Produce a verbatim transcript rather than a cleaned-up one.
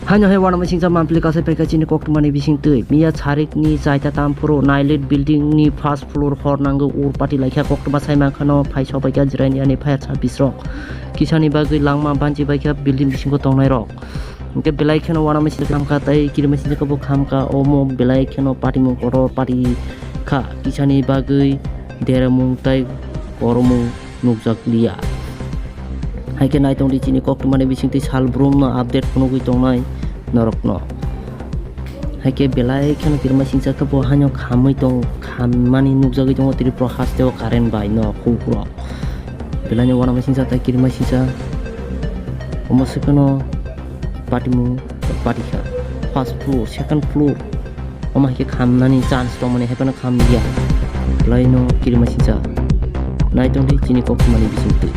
Haino hai uanama singcha mampli kasai paikha chini koktwmani bisingtwi. Miya charikni chaita tam phuru nailit buildingni first floor hor nango ur pati laikha koktwma saimankha no phai sobaikha jirani ani phaya chhabis rok. Kisani bagwi langma banchi baikha building bisingo tongnairok. Hwnkhe belai kheno uanama singcha khamkha tei kirima singcha khe bo khamkha omo belai kheno patimung kotor pati kha kisani bagwi deramung tei koromung nukjakliya. Haikhe naitongdi chini koktwmani bisingtwi salbrumno update phunugwi tongnai norokno. Haikhe belai kheno kirima singcha khe bo haino khamwi tong, khammani nukjagwi tongo Tripura hasteo current bai no hukrok. Belaino uanama singcha tei kirima singcha omo se kheno patimung patikha. First floor, second floor. Omo hai khe khamnani chance tongmani hai phano khamliya. Belaino kirima singcha. Naitongdi chini koktwmani bisingtwi.